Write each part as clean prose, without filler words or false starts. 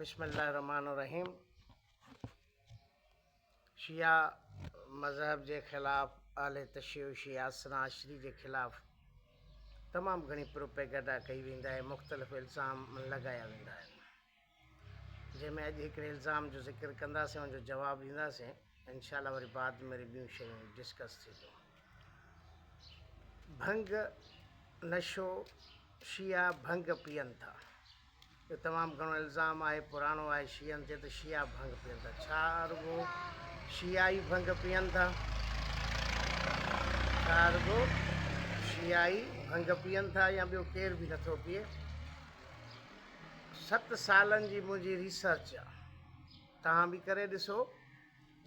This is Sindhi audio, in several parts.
بسم الله الرحمٰن الرحيم شيعه مذهب جي خلاف اهل تشيع شيعه اثنا عشري جي خلاف تمام گهڻي پروپيگنڊا ڪئي ويندي آهي مختلف الزام لڳايا ويندا آهن جنهن ۾ اڄ هڪڙي الزام جو ذڪر ڪنداسين ان جو جواب ڏينداسين انشاء الله وري بعد ۾ وري ٻيون شيون ڊسڪس ٿينديون. ڀنگ نشو شيعا ڀنگ پيئن ٿا اهو تمام گهڻو الزام آهي پراڻو آهي شيعن تي ته شيعا ڀنگ پيئن ٿا ڇا رڳو شيعا ئي ڀنگ پيئن ٿا ڇا رڳو شيعا ئي ڀنگ پيئن ٿا يا ٻيو ڪير به نٿو پيئي ست سالن جي منهنجي ريسرچ آ توهان به ڪري ڏسو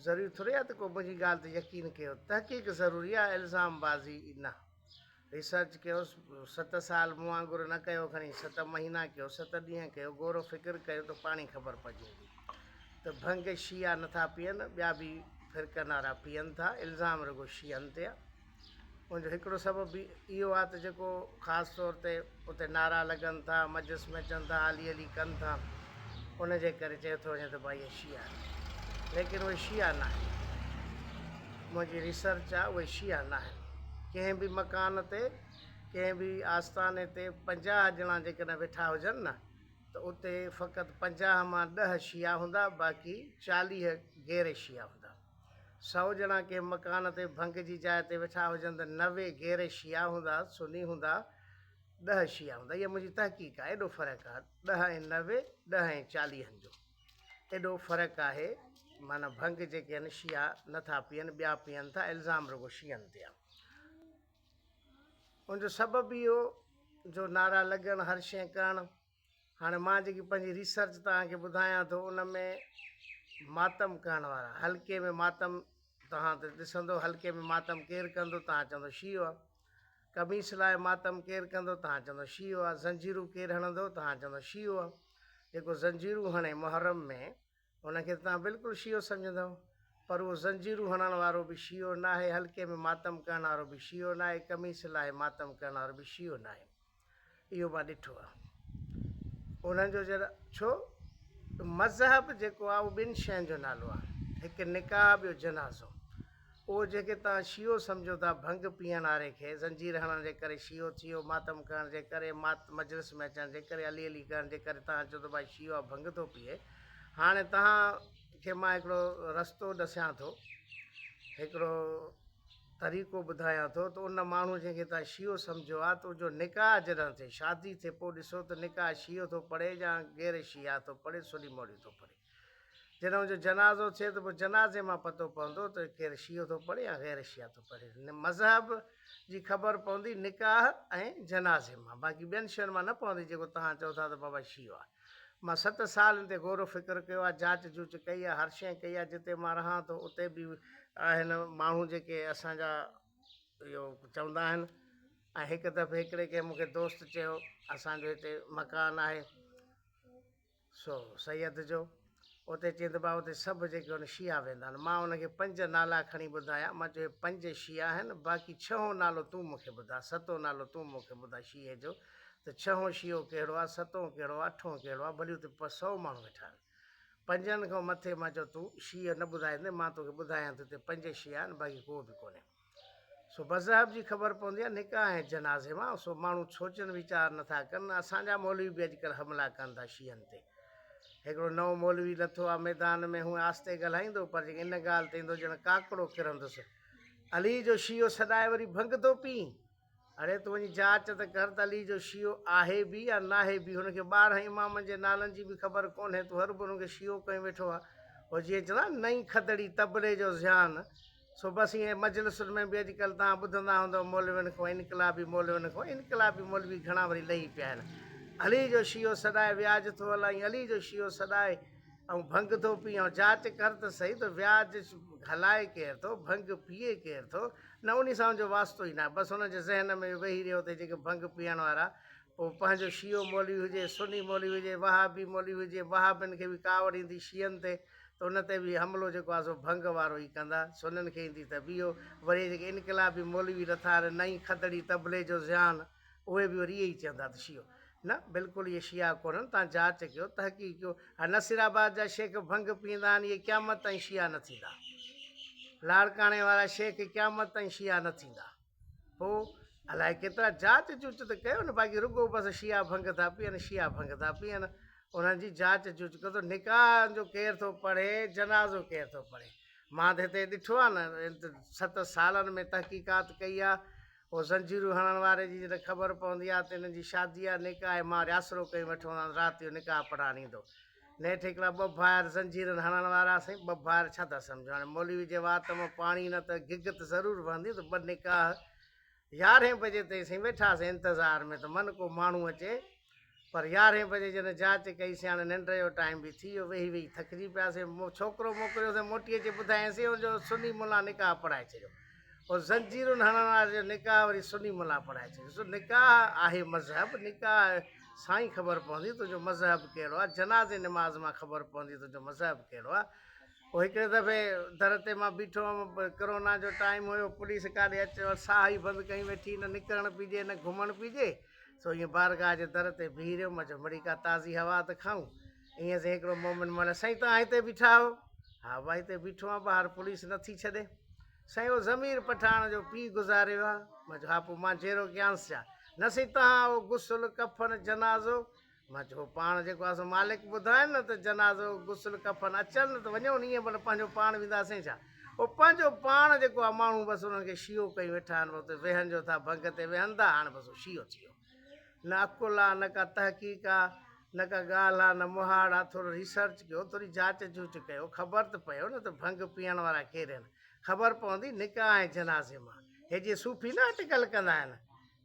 ضروري ٿوري آ ته ڪو منهنجي ڳالهه تي يقين ڪيو تحقيق ضروري آ الزام بازي نه ريسرچ ڪيو ست سال مون وانگر نه ڪيو کڻي ست مهينا ڪيو ست ڏينهن ڪيو غور و فڪر ڪيو ته پاڻي خبر پئجي ويندي ته ڀنگ شيعا نٿا پيئن ٻيا به فرقن وارا پيئن ٿا الزام رڳو شيعن تي آ. ان جو هڪڙو سبب به اهو آهي ته جيڪو خاص طور تي اتي نعرا لڳن ٿا، مجلس ۾ اچن ٿا، علي علي ڪن ٿا، ان جي ڪري چيو ٿو وڃي ته ڀائي اهي شيعا آهن. ليڪن اهي شيعا ناهن. منهنجي ريسرچ آهي اهي شيعا ناهن. ڪنهن به مڪان تي، ڪنهن به آستاني تي 50 ڄڻا جيڪڏهن ويٺا هجن نه ته اتي فقط 50 مان ڏهه شيعا هوندا، باقي 40 غير شيعا هوندا. سئو ڄڻا ڪنهن مڪان تي ڀنگ جي جاء تي ويٺا هجن ته 90 غير شيعا هوندا، سني هوندا، ڏهه شيعا هوندا. اها منهنجي تحقيق آهي. ايڏو فرق آهي ڏهه ۽ 90، ڏهه ۽ چاليهن جو ايڏو فرق آهي. معنيٰ ڀنگ جيڪي آهن شيعا نه ٿا پيئن، ٻيا پيئن ٿا، الزام رڳو شيعن تي آهي. ان جو سبب اهو جو نعرا لڳڻ، هر شيء ڪرڻ، هاڻي مان جيڪي پنهنجي ريسرچ توهان کي ٻڌايان ٿو ان ۾ ماتم ڪرڻ وارا حلقي ۾ ماتم توهان ته ڏسندو حلقي ۾ ماتم ڪير ڪندو توهان چوندو شيعو آ قميص لاء ماتم ڪير ڪندو توهان چوندو شيعو آ زنجيرون ڪير هڻندو توهان چوندو شيعو آ جيڪو زنجيرون هڻي محرم ۾ ان کي ته توهان بلڪل شيعو سمجهندؤ پر اهو زنجيرون هڻڻ وارو به شيعو ناهي حلقي ۾ ماتم ڪرڻ وارو به شيعو ناهي قميص لاهي ماتم ڪرڻ وارو به شيعو ناهي. اهو مان ڏٺو آهي. انهن جو جڏهن ڇو مذهب جيڪو آهي اهو ٻن شين جو نالو آهي هڪ نڪاح ٻيو جنازو. اهو جنهن کي توهان شيعو سمجهو ٿا ڀنگ پيئڻ واري کي زنجير هڻڻ جي ڪري شيعو ٿي ويو ماتم ڪرڻ جي ڪري مات مجلس ۾ اچڻ جي ڪري علي علي ڪرڻ جي ڪري توهان چئو ٿا ڀائي شيعو آهي ڀنگ ٿو پيئي هاڻي توهان کي مان هڪڙو رستو ڏسيان ٿو هڪڙو طريقو ٻڌايان ٿو ته ان ماڻهو جنهن کي توهان شيعو سمجهيو آهي ته ان جو نڪاح جڏهن ٿئي، شادي ٿئي، پوء ڏسو ته نڪاح شيعو ٿو پڙهي يا غير شيعا ٿو پڙهي، سني مولوي ٿو پڙهي. جڏهن ان جو جنازو ٿئي ته پوء جنازي مان پتو پوندو ته ڪير شيعو ٿو پڙهي يا غير شيعا ٿو پڙهي. مذهب جي خبر پوندي نڪاح ۽ جنازي مان، باقي ٻين شين مان نه پوندي جيڪو توهان چئو ٿا ته بابا شيعو آهي. مان ست سال ان تي غور و فڪر ڪيو آهي، جاچ جوچ ڪئي آهي، هر شيء ڪئي آهي، جتي مان رهان ٿو اتي به آهن ماڻهو جيڪي اسان جا اهو چوندا آهن ۽ هڪ دفعي هڪڙي ڪنهن مون کي دوست چيو اسان جو هتي مڪان آهي سو سيد جو اتي چيائين ته ڀاء اتي سڀ جيڪي آهن شيعا ويندا آهن. مان ان کي پنج نالا کڻي ٻڌايا. مان چيو هي پنج شيعا آهن، باقي ڇهون نالو تون مون کي ٻڌاء، ستون نالو تون مون کي ٻڌاء شيعي جو ته ڇهون شيعو ڪهڙو آهي، ستون ڪهڙو آهي، اٺون ڪهڙو آهي، ڀلي اتي سئو ماڻهو ويٺا آهن. پنجن کان مٿي مان چيو تون شيعو نه ٻڌائيندين، مان توکي ٻڌايان ٿو هتي پنج شيعا آهن، باقي ڪو به ڪونهي. سو مذهب جي خبر پوندي آهي نڪاح ۽ جنازي مان، سو ماڻهو سوچن ويچار نٿا ڪن، اسان جا مولوي به اڄڪلهه حملا ڪن ٿا شيعن تي. هڪڙو نئون مولوي لٿو آهي ميدان ۾ هونء آهستي ڳالهائيندو پر جيڪي ان ڳالهه تي ايندو ڄڻ ڪاڪڙو ڪرندس. علي جو شيعو سڏائي وري ڀنگ ٿو پيئين. اڙي تون وڃي جاچ ته ڪر ته علي جو شيعو آهي به يا ناهي به، هن کي 12 امامن جي نالن جي به خبر ڪونهي، تون هرڀرو هن کي شيعو ڪيون ويٺو آهين. هو جيئن چوندا آهن نئين کدڙي طبلي جو زيان، سو بس ائين مجلسن ۾ به اڄڪلهه توهان ٻڌندا هوندؤ مولوين کان انقلابي مولوين کان انقلابي مولوي گهڻا وري لهي پيا آهن. علي جو شيعو سڏائي وياج ٿو هلائين، علي جو شيعو سڏائي ۽ ڀنگ ٿو پيئين ۽ جاچ ڪر ته سهي ته وياج هلائي ڪير ٿو، ڀنگ پيئي ڪير ٿو، نه انهي سان ان جو واسطو ئي ناهي، بس انهن جي ذهن ۾ اهو ويهي رهيو ته جيڪي ڀنگ پيئڻ وارا پوء پنهنجو شيعو مولوي هجي، سني مولوي هجي، وهابي مولوي هجي، وهابين کي به ڪاوڙ ايندي شيعن تي ته ان تي به حملو جيڪو آهي سو ڀنگ وارو ئي ڪندا، سنين کي ايندي ته به اهو، وري جيڪي انقلابي مولوي لٿا آهن، نئين کدڙي طبلي جو زيان، اهي به وري اهي ئي چوندا ته شيعو. نه بلڪل اهي شيعا ڪونهن توهان جاچ ڪيو تحقيق ڪيو ها نصير آباد جا شيخ ڀنگ پيئندا آهن اهي قيامت تائين شيعا نه ٿيندا لاڙڪاڻي وارا شيخ قيامت تائين شيعا نه ٿيندا پوء الائي ڪيترا جاچ جوچ ته ڪيو نه باقي رڳو بس شيعا ڀنگ ٿا پيئن شيعا ڀنگ ٿا پيئن انهن جي جاچ جوچ ڪيو ته نڪاح جو ڪير ٿو پڙهي جنازو ڪير ٿو پڙهي مان ته هتي ڏٺو آهي نه 7 سالن ۾ تحقيقات ڪئي آهي پوء زنجيرون هڻڻ واري جي جڏهن خبر پوندي آهي ته هنن جي شادي آهي، نڪاح آهي، مان رياسرو ڪيون ويٺو هوندو آهيان، رات جو نڪاح پڙهائڻ ايندو. نيٺ هڪڙا ٻه ڀائر زنجيرن هڻڻ وارا، سائين ٻه ڀائر ڇا ٿا سمجهو، هاڻي مولوي جي وات مان پاڻي نه ته گگ ته ضرور وهندي ته ٻه نڪاح يارهين بجي تائين سائين ويٺاسين انتظار ۾ ته من ڪو ماڻهو اچي، پر يارهين بجي جڏهن جاچ ڪئي سين، هاڻي ننڊ جو ٽائيم به ٿي ويو، ويهي ويهي ٿڪجي پياسين. ڇوڪرو موڪليوسين، موٽي اچي ٻڌايائينسين، ان جو سني ملان نڪاح پڙهائي ڇڏيو. پوء زنجيرن هڻڻ واري جو نڪاح وري سني ملان پڙهائي ڇڏيو. سو نڪاح آهي مذهب، نڪاح سان ئي خبر پوندي تنهنجو مذهب ڪهڙو آهي، جنازي نماز مان خبر پوندي تنهنجو مذهب ڪهڙو آهي. پوء هڪڙي دفعي در تي مان بيٺو هئم، ڪرونا جو ٽائيم هيو، پوليس ڪاڏي اچ وڃ ساهه ئي بند ڪئي ويٺي، نه نڪرڻ پئي ڏي نه گهمڻ پئي ڏي. سو ائين بارگاهه جي در تي بيهي رهيم، مان چيو مڙئي ڪا تازي هوا ته کائون. ائين سائين هڪڙو مومن مولوي، سائين توهان هتي بيٺا آهيو؟ ها ابا هتي بيٺو آهيان، ٻاهر پوليس نٿي ڇڏي. سائين اهو ضمير پٺاڻ جو پيء گذاري ويو آهي. مان چيو ها پوء مان جيئرو ڪيانس ڇا؟ نه سائين توهان اهو غسل، ڪفن، جنازو مان چيو هو پاڻ جيڪو آهي سو مالڪ ٻڌائين نه ته جنازو، غسل، ڪفن اچن نه ته وڃون ائين ڀلا پنهنجو پاڻ وينداسين ڇا؟ هو پنهنجو پاڻ جيڪو آهي ماڻهو بس انهن کي شيعو ڪيون ويٺا آهن اتي ويهن جو ٿا ڀنگ تي ويهن ٿا هاڻي بس هو شيعو ٿي ويو. نه عقل آ نه ڪا تحقيق آ نه ڪا ڳالهه آ نه مهاڙ آ ٿورو ريسرچ ڪيو ٿوري جاچ جوچ ڪيو خبر ته پيو نه ته ڀنگ پيئڻ وارا ڪير آهن خبر پوندي نڪاح ۽ جنازي مان هي جي صوفي نه اٽڪل ڪندا آهن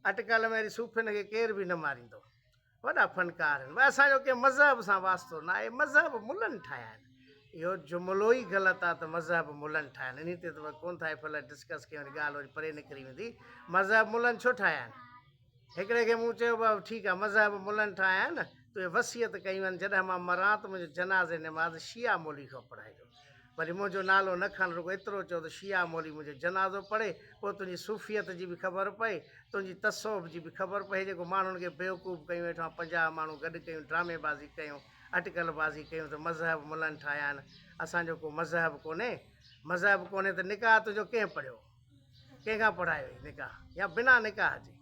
اٽڪل ۾ وري صوفين کي ڪير به نه ماريندو. وڏا فنڪار آهن. ڀاء اسان جو ڪنهن مذهب سان واسطو نه آهي. مذهب ملن ٺاهيا آهن. اهو جملو ئي غلط آهي ته مذهب ملن ٺاهيا آهن. انهي تي ته ڪونه ٿا ايف ايل ڊسڪس ڪيون وري ڳالهه وري پري نڪري ويندي. مذهب ملن ڇو ٺاهيا آهن؟ هڪڙي کي مون چيو ڀاء ٺيڪ آهي مذهب ملن ٺاهيا آهن تو اهي وصيت ڪيون آهن جڏهن مان مران ته منهنجو جنازي نماز شيعا مولوي کان پڙهائجو. ڀلي منهنجو نالو نه کڻ، رڳو ايترو چئو ته شيعا مولوي منهنجو جنازو پڙهي، پوء تنهنجي صوفيت جي به خبر پئي، تنهنجي تصوف جي به خبر پئي. هي جيڪو ماڻهن کي بيوقوف ڪيون ويٺو آهين، 50 ماڻهو گڏ ڪيون، ڊرامي بازي ڪيون، اٽڪل بازي ڪيون ته مذهب ملن ٺاهيا آهن، اسان جو ڪو مذهب ڪونهي. مذهب ڪونهي ته نڪاح تنهنجو ڪنهن پڙهيو؟ ڪنهن کان پڙهايو هئي نڪاح يا بنا نڪاح جي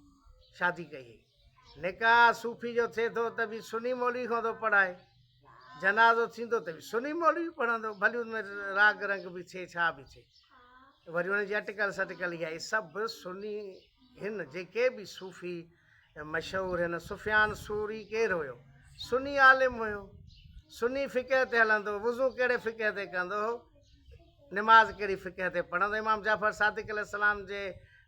شادي ڪئي هئي؟ نڪاح صوفي جو ٿئي ٿو ته به سني مولوي کان ٿو پڙهائي، جنازو ٿيندو ته به سني مولوي پڙهندو، ڀلي ان ۾ راڳ رنگ به ٿئي ڇا به ٿئي. وري ان جي اٽڪل سٽڪل اها آهي. سڀ سني هن جيڪي به صوفي مشهور هن، سفيان ثوري ڪير هيو؟ سني عالم هيو، سني فقه تي هلندو هو، وضو ڪهڙي فقه تي ڪندو هو، نماز ڪهڙي فقه تي پڙهندو هو، امام جعفر صادق عليه السلام جي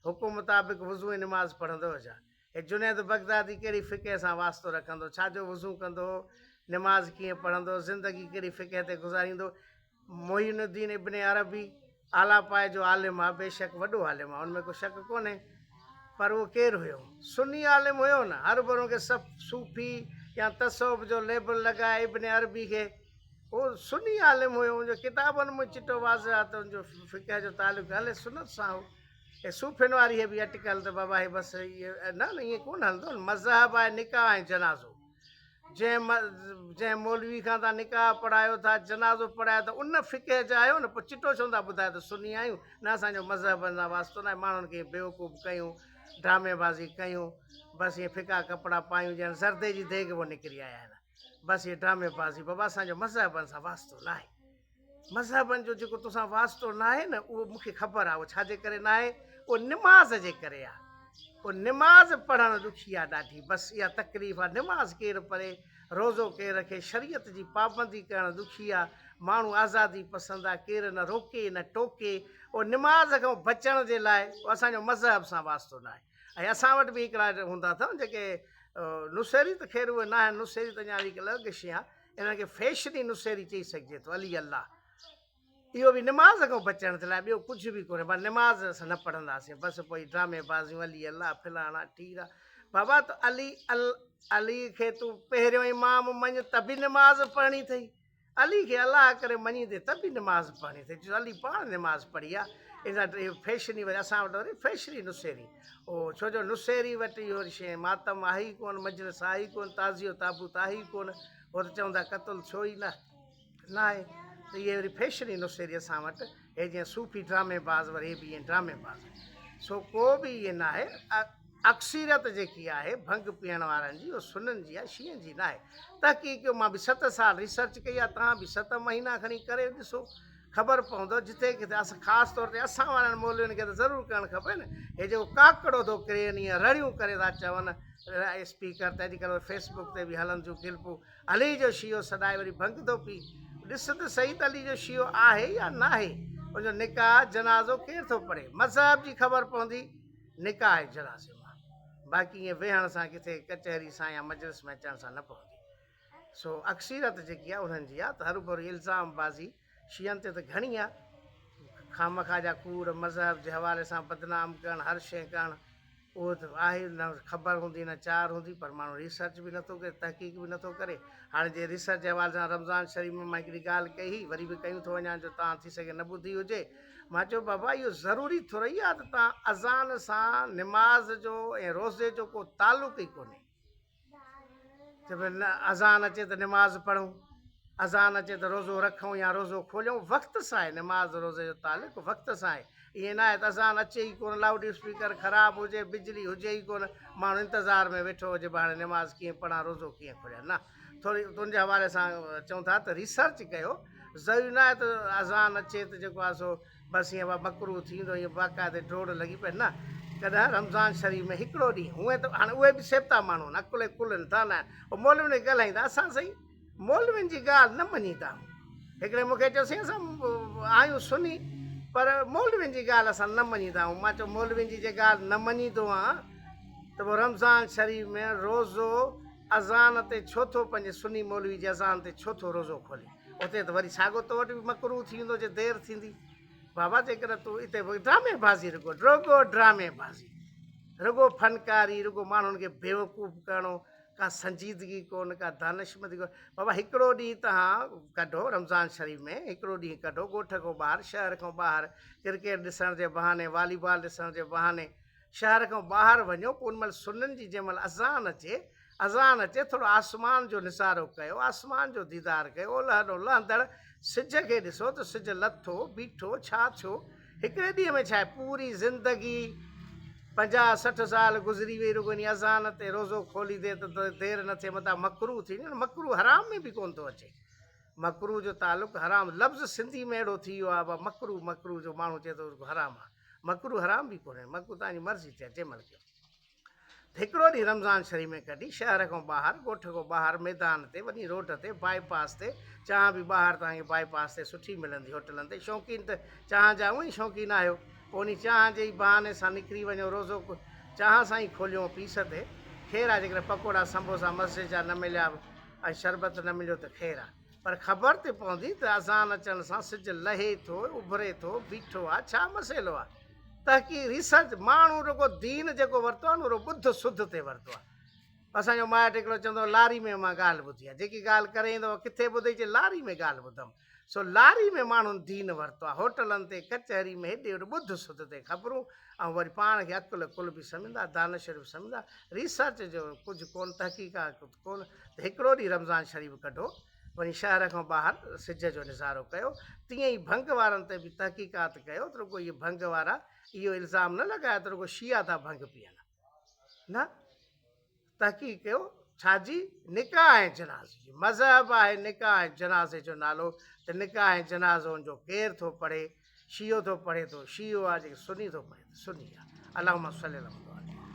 حڪم مطابق وضو ۽ نماز پڙهندو هو ڇا؟ هي جنيد بغدادي ڪهڙي فقه سان واسطو رکندو، ڇا جو وضو ڪندو هو، نماز ڪيئن پڙهندو هو، زندگي ڪهڙي فقه تي گذاريندو هو. معين الدين ابن عربي اعليٰ پائي جو عالم آ، بيشڪ وڏو عالم آ، ان ۾ ڪو شڪ ڪونهي، پر اهو ڪير هيو؟ سني عالم هيو نه، هروڀرو ان کي صوفي يا تصوف جو ليبل لڳائي ابن عربي کي، اهو سني عالم هيو، ان جو ڪتابن مان چٽو واضح آ ته ان جو فقه جو تعلق اهل سنت سان هو. هي صوفين واري هي به اٽڪل ته بابا هي بس نه نه ائين ڪونه هلندو نه مذهب آهي نڪاح ۽ جنازو جنهن جنهن مولوي کان تان نڪاح پڙهايو ٿا جنازو پڙهايو ٿا ان فقه جا آهيو نه پوء چٽو ڇو نٿا ٻڌايو ته سني آهيون نه اسان جو مذهبن سان واسطو ناهي ماڻهن کي بيوقوف ڪيون ڊرامي بازي ڪيون بس ائين ڦڪا ڪپڙا پايون ڄڻ زردي جي ديڳ مان نڪري آيا آهن بس هي ڊرامي بازي بابا اسان جو مذهبن سان واسطو ناهي مذهبن جو جيڪو توسان واسطو ناهي نه اهو مون کي خبر آهي اهو ڇا جي ڪري ناهي اهو نماز جي ڪري آهي اهو نماز پڙهڻ ڏکي آهي ڏاڍي بس اها تڪليف آهي نماز ڪير پڙهي روزو ڪير رکي شريعت جي پابندي ڪرڻ ڏکي آهي ماڻهو آزادي پسند آهي ڪير نه روڪي نه ٽوڪي اهو نماز کان بچڻ جي لاء اهو اسان جو مذهب سان واسطو ناهي ۽ اسان وٽ به هڪڙا هوندا اٿو جيڪي نصيري ته خير اهي ناهن نصيري ته اڃا هڪ الڳ شيء آهي انهن کي فيشني نصيري چئي سگهجي ٿو. علي الله اهو به نماز کان بچڻ جي لاء ٻيو ڪجهه به ڪونهي بس نماز اسان نه پڙهنداسين بس پوء ڊرامي بازيون علي الله فلاڻا ٽيڙا بابا ته علي علي کي تون پهريون امام مڃ ته به نماز پڙهڻي اٿئي علي کي الله ڪري مڃيندي ته به نماز پڙهڻي اٿئي جو علي پاڻ نماز پڙهي آ. ان سان اهو فيشني وري اسان وٽ وري فيشني نسيري او ڇو جو نسيري وٽ اهو وري شيء ماتم آهي ئي ڪونه مجلس آهي ئي ڪونه تعزيو تابوت آهي ئي ڪونه هو ته چوندا قتل ٿيو ئي نه ناهي ته اهي وري فيشني نسيري اسان وٽ هي جيئن صوفي ڊرامي باز وري هي به ائين ڊرامي باز سو ڪو به ائين ناهي اڪثريت جيڪي آهي ڀنگ پيئڻ وارن جي اهو سنن جي آهي شيعن جي ناهي تحقيق ڪيو مان به ست سال ريسرچ ڪئي آهي توهان به ست مهينا کڻي ڪري ڏسو خبر پوندو جتي ڪٿي اسان خاص طور تي اسان وارن مولوين کي ته ضرور ڪرڻ کپي نه هي جيڪو ڪاڪڙو ٿو ڪرين ائين رڙيون ڪري ٿا چون اسپيڪر تي اڄڪلهه فيس بڪ تي به هلن ٿيون ڪلپون علي جو شيعو سڏائي وري ڀنگ ٿو پي. ڏس ته سهي ته علي جو شيعو آهي يا ناهي. ان جو نڪاح، جنازو ڪير ٿو پڙهي؟ مذهب جي خبر پوندي نڪاح ۽ جنازي مان. باقي ائين ويهڻ سان ڪٿي ڪچهري سان يا مجلس ۾ اچڻ سان نه پوندي. سو اڪثريت جيڪي آهي انهن جي آهي ته هروڀرو الزام بازي شيعن تي ته گهڻي آهي. خامخواه جا ڪوڙ، مذهب جي حوالي سان بدنام ڪرڻ، هر شيء ڪرڻ. اهو ته آهي نه خبر هوندي نه چار هوندي پر ماڻهو ريسرچ به نٿو ڪري تحقيق به نٿو ڪري هاڻي جي ريسرچ جي حوالي سان رمضان شريف ۾ مان هڪڙي ڳالهه ڪئي هئي وري به ڪيون ٿو وڃان جو توهان ٿي سگهي نه ٻڌي هجي مان چيو بابا اهو ضروري ٿورئي آهي ته توهان اذان سان نماز جو ۽ روزي جو ڪو تعلق ئي ڪونهي چي ڀئي نه اذان اچي ته نماز پڙهون، اذان اچي ته روزو رکون يا روزو کوليون، وقت سان آهي نماز روزي جو تعلق وقت سان آهي، ائين نه آهي ته اذان اچي ئي ڪونه، لائوڊ اسپيڪر خراب هجي، بجلي هجي ئي ڪونه، ماڻهو انتظار ۾ ويٺو هجي ڀئي هاڻي نماز ڪيئن پڙهان روزو ڪيئن کوليان نه ٿوري تن جي حوالي سان چون ٿا ته ريسرچ ڪيو ضروري نه آهي ته اذان اچي ته جيڪو آهي سو بس ائين مڪروه ٿيندو ائين باقاعدي ڊوڙ لڳي پئي نه ڪڏهن رمضان شريف ۾ هڪڙو ڏينهن هونئن ته هاڻي اهي به سيبتا ماڻهو آهن عقل ۽ ڪل نٿا نه آهن اهي مولوين کي ڳالهائيندا اسان سائين مولوين جي ڳالهه نه مڃيندا آهيون هڪڙي مون کي چيو سائين اسان آهيون سني پر مولوين جي ڳالهه اسان نه مڃيندا آهيون مان چيو مولوين جي جي ڳالهه نه مڃيندو آهيان ته پوء رمضان شريف ۾ روزو اذان تي ڇو ٿو پنهنجي سني مولوي جي اذان تي ڇو ٿو روزو کولي اتي ته وري ساڳو تو وٽ به مڪروه ٿي ويندو جي دير ٿيندي. بابا جيڪڏهن تون اتي به ڊرامي بازي رڳو رڳو ڊرامي بازي رڳو فنڪاري رڳو ماڻهن کي بيوقوف ڪرڻو ڪا سنجيدگي ڪون ڪا دانشمندي ڪون بابا هڪڙو ڏينهن تهان ڪڍو رمضان شريف ۾ هڪڙو ڏينهن ڪڍو ڳوٺ کان ٻاهر شهر کان ٻاهر ڪرڪيٽ ڏسڻ جي بهاني والي بال ڏسڻ جي بهاني شهر کان ٻاهر وڃو پوء ان مهل سنن جي جنهن مهل اذان اچي اذان اچي، ٿورو آسمان جو نظارو ڪيو، آسمان جو ديدار ڪيو، اولهه ڏانهن لهندڙ سج کي ڏسو ته سج لٿو، بيٺو، ڇا ٿيو؟ هڪڙي ڏينهن ۾ ڇاهي پوري زندگي پنجاهه 60 سال گذري وئي رڳو انهي اذان تي روزو کوليندي ته دير نه ٿئي متان مڪروه ٿي وڃي، مڪروه حرام ۾ به ڪونه ٿو اچي، مڪروه جو تعلق حرام لفظ سنڌي ۾ اهڙو ٿي ويو آهي بابا مڪروه مڪروه جو ماڻهو چئي ٿو حرام آهي، مڪروه حرام به ڪونهي، مڪروه توهان جي مرضي ٿئي جنهن مهل ڪيو. هڪڙو ڏينهن رمضان شريف ۾ ڪڍي شهر کان ٻاهر ڳوٺ کان ٻاهر ميدان تي وڃي روڊ تي بائي پاس تي چانهه به ٻاهر توهان کي بائي پاس تي سٺي ملندي هوٽلن تي شوقين ته چانهه جا اونئي شوقين آهيو پوء انهي چانهه جي ئي بهاني سان نڪري وڃو روزو چانهه سان ئي کوليون پيس تي خير آهي جيڪڏهن پڪوڙا سمبوسا مسجد جا نه مليا به ۽ شربت نه مليو ته خير آهي پر خبر ته پوندي ته اذان اچڻ سان سج لهي ٿو، اڀري ٿو، بيٺو آ، ڇا مسئلو آ؟ تحقيق، ريسرچ، ماڻهو رڳو دين جيڪو ورتو آ نه اهو ٻڌ سڌ تي ورتو آ. اسان جو مائٽ هڪڙو چوندو هو لاري ۾ مان ڳالهه ٻڌي آ. جيڪي ڳالهه ڪري ايندو هو ڪٿي ٻڌئي چي لاري ۾ ڳالهه ٻڌم. سو لاري ۾ ماڻهن دين ورتو آ. هوٽلن تي، ڪچهري ۾ هيڏي هوڏي ٻڌ سڌ تي خبرون ۽ وري پاڻ کي عقل ڪل به سمجهندا، دانشور به سمجهندا. ريسرچ جو ڪجهه ڪونه تحقيقات ڪونه ته هڪڙو ڏينهن رمضان شريف ڪڍو، وڃي شهر کان ٻاهر سج جو نظارو ڪيو، تيئن ئي ڀنگ وارن تي به تحقيقات ڪيو ته رڳو اهي ڀنگ وارا اهو الزام نه لڳايو ته رڳو شيعا ٿا ڀنگ پيئن. نه، تحقيق ڪيو ڇا جي؟ نڪاح ۽ جنازي جي. مذهب آهي نڪاح ۽ جنازي جو نالو ته نڪاح ۽ جنازو ان جو ڪير ٿو پڙهي؟ شيعو ٿو پڙهي ٿو شيعو آهي، جيڪي سني ٿو پڙهي ته سني آهي. اللهم صلي علي محمد وآل محمد.